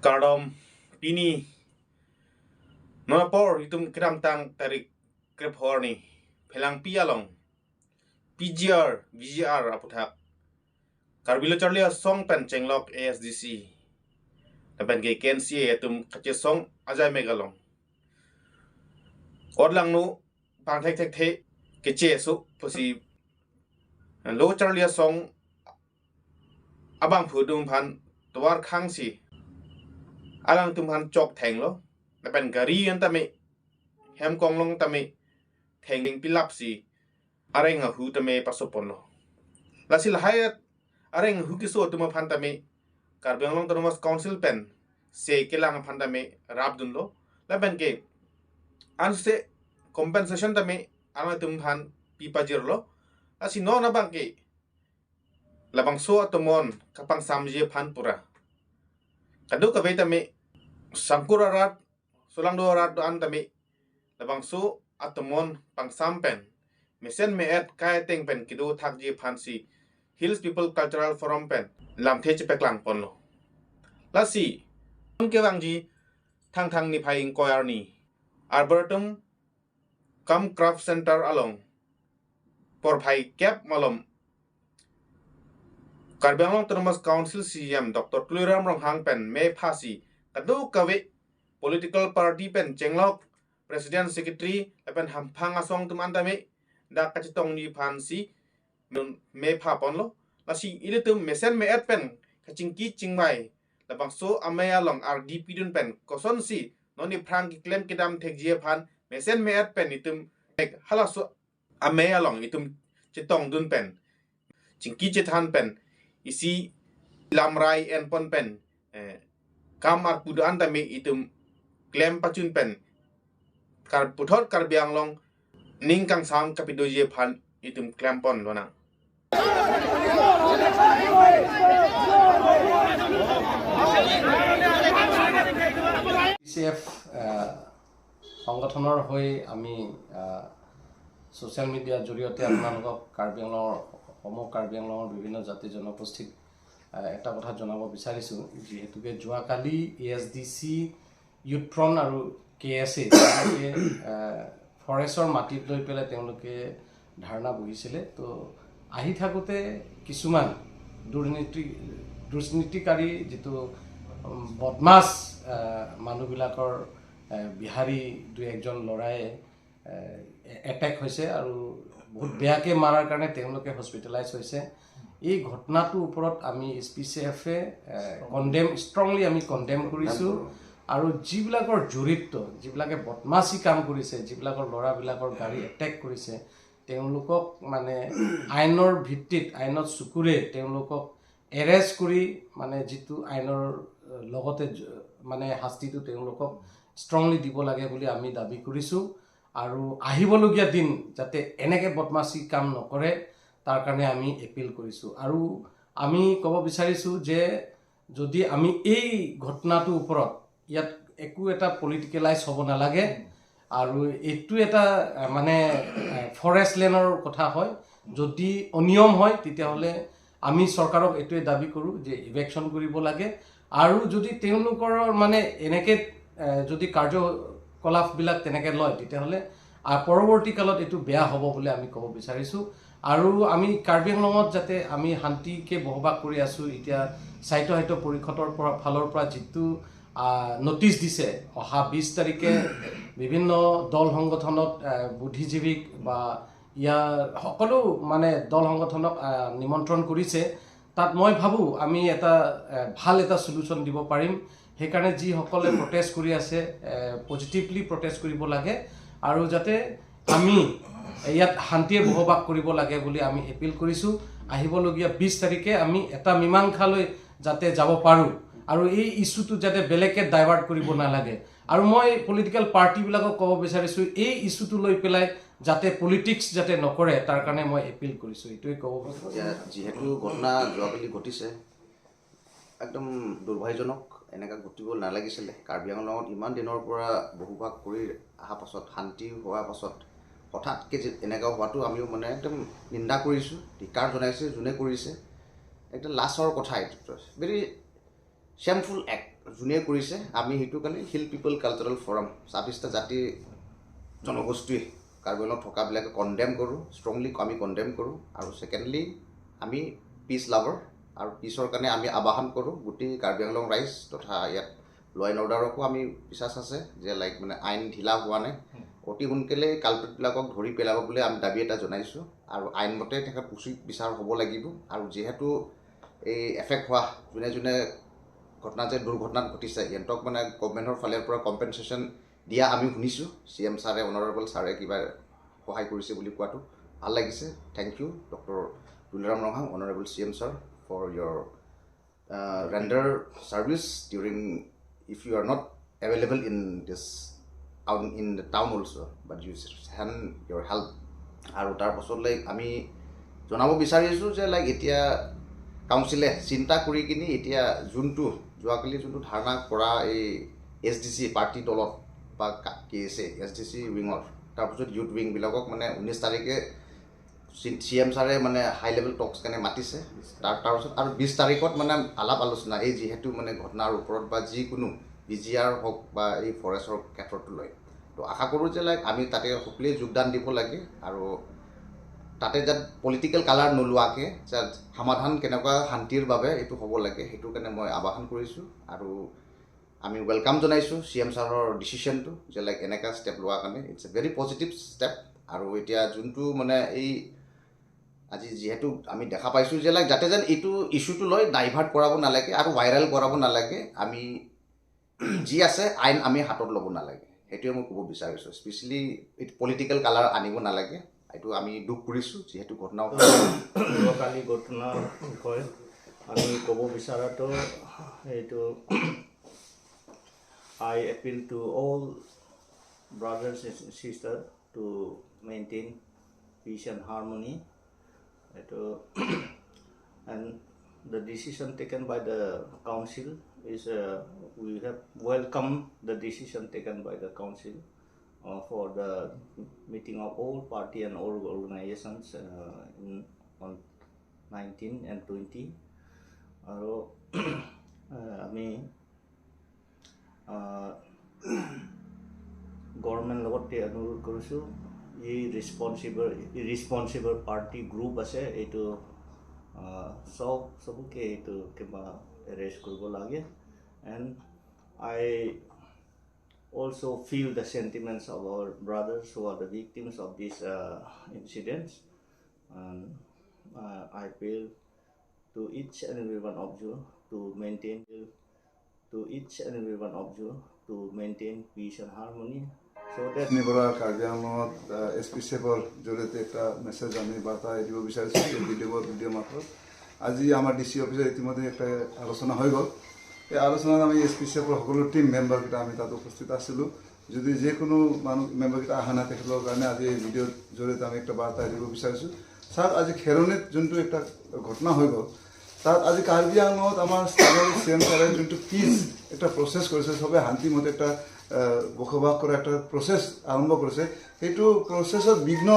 Kardom pini nona por itum kram tang tarik krep horni phelang pialong PGR VGR aputhak Karbilo Charlia song pen chenglok ASDC tapen ke KNCA atum khache song ajay megalong odlang nu pang thek thek the ke che su phusi lo Charlia song abang phu dum phan twar khang si alang tum han chok theng lo tapen gari an tame hem kong long tame theng ding pilap si areng hu tame pasopon lo lasil hayat areng hu kiso tuma phan tame Karbi Anglong Autonomous Council pen se kelang phan tame rap dun lo lapen ke an se compensation tame ana tum phan pipa jir lo asi no na bang ke labang so atomon kapang samje phan pura kadu ka tame sangkura rat solang do rat do an tame labang so atomon pang sampen mesen me et kai teng pen kido thak ji phan si Hills People Cultural Forum pen lam the che peklang pon lo lasi ke wang ji thang thang ni phai ing koyar ni Arboretum kam craft center along por phai cap malom Karbi Anglong Autonomous Council CM Dr. Tuliram Ronghang pen me phasi kadu kawe political party pen chenglok president secretary pen hamphang asong tum antame da kachitong ni phansi me pha pon lo lasi ilitum mesen me et pen kachingki chingmai labang so amaya long RDP dun pen koson si noni phrang ki claim kidam thekjie phan mesen me et pen itum hala so amaya long itum chitong dun pen chingki chithan pen isi lamrai en pon pen kam ar pudan tame itum claim pachun pen kar puthot Karbi Anglong ning kang sang kapidoje phan itum claim pon lona. PCF সংগঠনৰ হৈ আমি social মিডিয়াৰ জৰিয়তে আপোনালোকক কাৰ্বি আংলঙৰ সমূহ কাৰ্বি আংলঙৰ বিভিন্ন জাতি জনগোষ্ঠীক এটা কথা জনাব বিচাৰিছোঁ। যিহেতুকে যোৱাকালি ASDC youth front আৰু KSA তেওঁলোকে ফৰেষ্টৰ মাটিত লৈ পেলাই তেওঁলোকে ধাৰণা বহিছিলে। তো আহি থাকোঁতে কিছুমান দুৰ্নীতিকাৰী যিটো বদমাছ মানুহবিলাকৰ বিহাৰী দুই একজন ল'ৰাই এটেক হৈছে আৰু বহুত বেয়াকৈ মাৰাৰ কাৰণে তেওঁলোকে হস্পিটেলাইজ হৈছে। এই ঘটনাটোৰ ওপৰত আমি SPCF-এ কণ্ডেম ষ্ট্ৰংলি আমি কণ্ডেম কৰিছোঁ আৰু যিবিলাকৰ জড়িত, যিবিলাকে বদমাচি কাম কৰিছে, যিবিলাকৰ ল'ৰাবিলাকৰ গাড়ী এটেক কৰিছে, তেওঁলোকক মানে আইনৰ ভিত্তিত আইনত চকুৰে তেওঁলোকক এৰেষ্ট কৰি মানে যিটো আইনৰ লগতে মানে শাস্তিটো তেওঁলোকক ষ্ট্ৰংলি দিব লাগে বুলি আমি দাবী কৰিছোঁ। আৰু আহিবলগীয়া দিন যাতে এনেকৈ বদমাচি কাম নকৰে তাৰ কাৰণে আমি এপিল কৰিছোঁ। আৰু আমি ক'ব বিচাৰিছোঁ যে যদি আমি এই ঘটনাটোৰ ওপৰত ইয়াত একো এটা পলিটিকেলাইজ হ'ব নালাগে আৰু এইটো এটা মানে ফৰেষ্ট লেণ্ডৰ কথা হয়। যদি অনিয়ম হয় তেতিয়াহ'লে আমি চৰকাৰক এইটোৱে দাবী কৰোঁ যে ইভেকশ্যন কৰিব লাগে আৰু যদি তেওঁলোকৰ মানে এনেকৈ যদি কাৰ্যকলাপবিলাক তেনেকৈ লয় তেতিয়াহ'লে পৰৱৰ্তী কালত এইটো বেয়া হ'ব বুলি আমি ক'ব বিচাৰিছোঁ। আৰু আমি কাৰ্বি আংলঙত যাতে আমি শান্তিকৈ বসবাস কৰি আছোঁ, এতিয়া সাহিত্য সাহিত্য পৰিষদৰ পৰা ফালৰ পৰা যিটো নটিচ দিছে অহা 20 তাৰিখে বিভিন্ন দল সংগঠনত বুদ্ধিজীৱীক বা ইয়াৰ সকলো মানে দল সংগঠনক নিমন্ত্ৰণ কৰিছে, তাত মই ভাবোঁ আমি এটা ভাল এটা চলিউশ্যন দিব পাৰিম। সেইকাৰণে যিসকলে প্ৰটেষ্ট কৰি আছে পজিটিভলি প্ৰটেষ্ট কৰিব লাগে আৰু যাতে আমি ইয়াত শান্তিয়ে বসবাস কৰিব লাগে বুলি আমি এপিল কৰিছোঁ। আহিবলগীয়া 20 তাৰিখে আমি এটা মীমাংসালৈ যাতে যাব পাৰোঁ আৰু এই ইছ্যুটো যাতে বেলেগকৈ ডাইভাৰ্ট কৰিব নালাগে। আৰু মই পলিটিকেল পাৰ্টিবিলাকক ক'ব বিচাৰিছোঁ এই ইছ্যুটো লৈ পেলাই যাতে পলিটিক্স যাতে নকৰে তাৰ কাৰণে মই এপিল কৰিছোঁ। এইটোৱে ক'ব বিচাৰিছোঁ। যিহেতু ঘটনা যোৱাকালি ঘটিছে একদম দুৰ্ভাগ্যজনক, এনেকুৱা ঘটিব নালাগিছিলে। কাৰ্বি আংলঙত ইমান দিনৰ পৰা বসবাস কৰি অহা পাছত শান্তি হোৱাৰ পাছত হঠাৎকৈ এনেকুৱা হোৱাটো আমিও মানে একদম নিন্দা কৰিছোঁ, ধিক্কাৰ জনাইছোঁ যোনে কৰিছে। একদম লাজৰ কথা এইটো, ভেৰি শ্বেমফুল এক্ট। যোনে কৰিছে, আমি সেইটো কাৰণে হিল পিপল কালচাৰেল ফৰাম, 26টা জাতি জনগোষ্ঠী কাৰ্বি আংলঙত থকাবিলাকে কণ্ডেম কৰোঁ, ষ্ট্ৰংলি আমি কণ্ডেম কৰোঁ। আৰু ছেকেণ্ডলি আমি পিচ লাভাৰ আৰু পিচৰ কাৰণে আমি আবাহন কৰোঁ গোটেই কাৰ্বি আংলং ৰাইজ তথা ইয়াত ল এণ্ড অৰ্ডাৰকো আমি বিশ্বাস আছে যে লাইক মানে আইন ঢিলা হোৱা নাই, অতি সোনকালে কালপ্ৰিটবিলাকক ধৰি পেলাব বুলি আমি দাবী এটা জনাইছোঁ আৰু আইনমতে তেখেত উচিত বিচাৰ হ'ব লাগিব। আৰু যিহেতু এই এফেক্ট হোৱা যোনে যোনে ঘটনা যে দুৰ্ঘটনাত ঘটিছে, সিহঁতক মানে গভমেণ্টৰ ফালৰ পৰা কম্পেনচেশ্যন দিয়া আমি শুনিছোঁ, চি এম ছাৰে, অনাৰেবল ছাৰে কিবা সহায় কৰিছে বুলি কোৱাটো ভাল লাগিছে। Thank you Doctor Tuliram Ronghang, honourable CM sir, for your render service during if you are not available in this out in the town also, but you send your help. আৰু তাৰপাছত লাইক আমি জনাব বিচাৰিছোঁ যে like এতিয়া কাউন্সিলে চিন্তা কৰি কিনি এতিয়া যোনটো যোৱাকালি যোনটো ধাৰণা কৰা এই এছ ডি চি পাৰ্টি দলত বা কি আছে এছ ডি চি উইঙৰ, তাৰপিছত ইউথ উইংবিলাকক মানে 19 তাৰিখে চি এম ছাৰে মানে হাই লেভেল টক্স কাৰণে মাতিছে। তাৰপিছত আৰু 20 তাৰিখত মানে আলাপ আলোচনা এই যিহেতু মানে ঘটনাৰ ওপৰত বা যিকোনো বি জি আৰ হওক বা এই ফৰেষ্টৰ ক্ষেত্ৰতো লৈ, তো আশা কৰোঁ যে লাইক আমি তাতে সকলোৱে যোগদান দিব লাগে আৰু তাতে যাত পলিটিকেল কালাৰ নোলোৱাকৈ যাত সমাধান কেনেকুৱা শান্তিৰ বাবে এইটো হ'ব লাগে, সেইটো কাৰণে মই আবাহন কৰিছোঁ। আৰু আমি welcome জনাইছোঁ চি এম ছাৰৰ ডিচিশ্যনটো যে লাইক এনেকুৱা ষ্টেপ লোৱাৰ কাৰণে, it's a very positive step. আৰু এতিয়া যোনটো মানে এই আজি যিহেতু আমি দেখা পাইছোঁ যে লাইক যাতে যেন এইটো ইছ্যুটো লৈ ডাইভাৰ্ট কৰাব নালাগে আৰু ভাইৰেল কৰাব নালাগে, আমি যি আছে আইন আমি হাতত ল'ব নালাগে, সেইটোৱে মই ক'ব বিচাৰিছোঁ। স্পেচিয়েলি এইটো পলিটিকেল কালাৰ আনিব নালাগে, এইটো আমি দুখ কৰিছোঁ যিহেতু ঘটনা যোৱাকালি ঘটনাৰ বিষয়ে আমি ক'ব বিচৰাটো এইটো, I appeal to all brothers and sisters to maintain peace and harmony. এইটো and the decision taken by the council is we have welcomed the decision taken by the council for the meeting of all party and all organizations on 19 and 20. আৰু আমি government লগত অনুৰোধ কৰিছোঁ, ই ৰিছপনচিবল party group আছে, এইটো চবকে এইটো কিবা এৰেষ্ট কৰিব লাগে। And I also feel the sentiments of our brothers who are the victims of these incidents. And I appeal to each and every one of you to maintain to each and every one of you to maintain peace and harmony so that আজিৰ পৰা Karbi আংলঙত S P চাহেবৰ জৰিয়তে এটা message আমি বাৰ্তা দিব বিচাৰিছোঁ এই video' মাৰ্ফত। আজি আমাৰ ডি চি অফিচত ইতিমধ্যে একটা আলোচনা হৈ গ'ল। এই আলোচনাত আমি এছ পি চাহেবৰ সকলো টিম মেম্বাৰকেইটা আমি তাত উপস্থিত আছিলোঁ। যদি যিকোনো মানুহ মেম্বাৰকেইটা অহা নাই, তেখেতৰ কাৰণে আজি এই ভিডিঅ'ৰ জৰিয়তে আমি একটা বাৰ্তা দিব বিচাৰিছোঁ। ছাৰ, আজি খেৰণিত যোনটো একটা ঘটনা হৈ গ'ল, তাত আজি কাৰ্বি আংলঙত আমাৰ স্থানীয় চি এম ছাৰে যোনটো পিচ একটা প্ৰচেছ কৰিছে, চবে শান্তিমতে একটা বসবাস কৰা একটা প্ৰচেছ আৰম্ভ কৰিছে, সেইটো প্ৰচেছত বিঘ্ন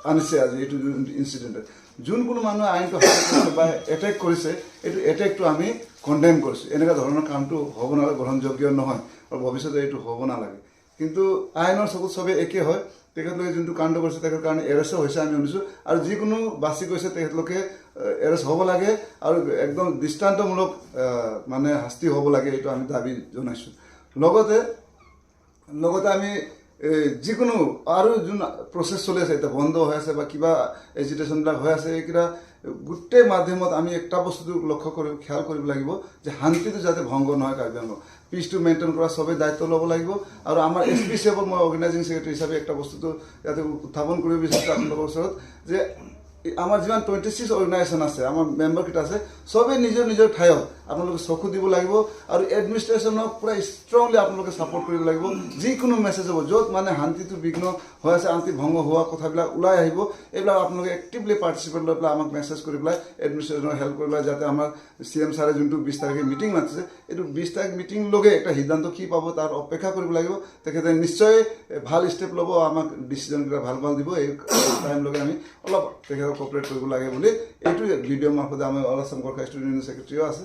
আনিছে আজি এইটো ইনচিডেণ্টত। যোন কোনো মানুহে আইনটো হাতত লৈছে বা এটেক কৰিছে, এইটো এটেকটো আমি কণ্ডেম কৰিছোঁ। এনেকুৱা ধৰণৰ কামটো হ'ব নালাগে, গ্ৰহণযোগ্য নহয় আৰু ভৱিষ্যতে এইটো হ'ব নালাগে। কিন্তু আইনৰ চকুত চবেই একে হয়। তেখেতলোকে যোনটো কাণ্ড কৰিছে, তেখেতৰ কাৰণে এৰেষ্টো হৈছে আমি শুনিছোঁ আৰু যিকোনো বাচি গৈছে, তেখেতলোকে এৰেষ্ট হ'ব লাগে আৰু একদম দৃষ্টান্তমূলক মানে শাস্তি হ'ব লাগে, এইটো আমি দাবী জনাইছোঁ। লগতে আমি এই যিকোনো আৰু যোন প্ৰচেছ চলি আছে, এতিয়া বন্ধ হৈ আছে বা কিবা এজিটেশ্যনবিলাক হৈ আছে, এইকেইটা গোটেই মাধ্যমত আমি একটা বস্তুটো লক্ষ্য কৰি খেয়াল কৰিব লাগিব যে শান্তিটো যাতে ভংগ নহয়। কাৰ্বি আংলং পিচটো মেইনটেইন কৰা চবেই দায়িত্ব ল'ব লাগিব। আৰু আমাৰ এছ পি চাহেবক মই অৰ্গেনাইজিং ছেক্ৰেটাৰী হিচাপে একটা বস্তুটো ইয়াতে উত্থাপন কৰিব বিচাৰিছোঁ আপোনালোকৰ ওচৰত যে আমাৰ যিমান 26 অৰ্গেনাইজেশ্যন আছে, আমাৰ মেম্বাৰকেইটা আছে, চবেই নিজৰ নিজৰ ঠাইত আপোনালোকে চকু দিব লাগিব আৰু এডমিনিষ্ট্ৰেশ্যনক পূৰা ষ্ট্ৰংলি আপোনালোকে ছাপৰ্ট কৰিব লাগিব। যিকোনো মেছেজ হ'ব য'ত মানে শান্তিটো বিঘ্ন হৈ আছে, শান্তি ভংগ হোৱা কথাবিলাক ওলাই আহিব, এইবিলাক আপোনালোকে এক্টিভলি পাৰ্টিচিপেট লৈ পেলাই আমাক মেছেজ কৰি পেলাই এডমিনিষ্ট্ৰেশ্যনক হেল্প কৰি পেলাই যাতে আমাৰ চি এম ছাৰে যোনটো 20 তাৰিখে মিটিং মাতিছে, এইটো 20 তাৰিখ মিটিং লগে একটা সিদ্ধান্ত কি পাব তাৰ অপেক্ষা কৰিব লাগিব। তেখেতে নিশ্চয় ভাল ষ্টেপ ল'ব, আমাক ডিচিশ্যনকেইটা ভাল ভাল দিব। এই টাইম লগে আমি অলপ তেখেতক কপাৰেট কৰিব লাগে বুলি এইটো ভিডিঅ' মাৰ্ফতে আমি অল আছাম গোৰ্খা ষ্টুডেণ্ট ছেক্ৰেটাৰীও আছে,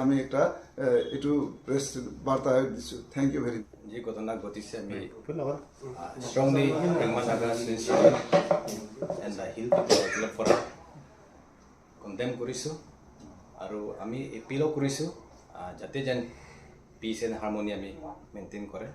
আমি একটা এইটো প্ৰেছ বাৰ্তা দিছোঁ। Thank you very. যি ঘটনা ঘটিছে, আমি strongly Rengma Naga and the hill people পৰা কণ্ডেম কৰিছোঁ আৰু আমি এপিলো কৰিছোঁ যাতে যেন পিচ এণ্ড হাৰমনি আমি মেইনটেইন কৰে।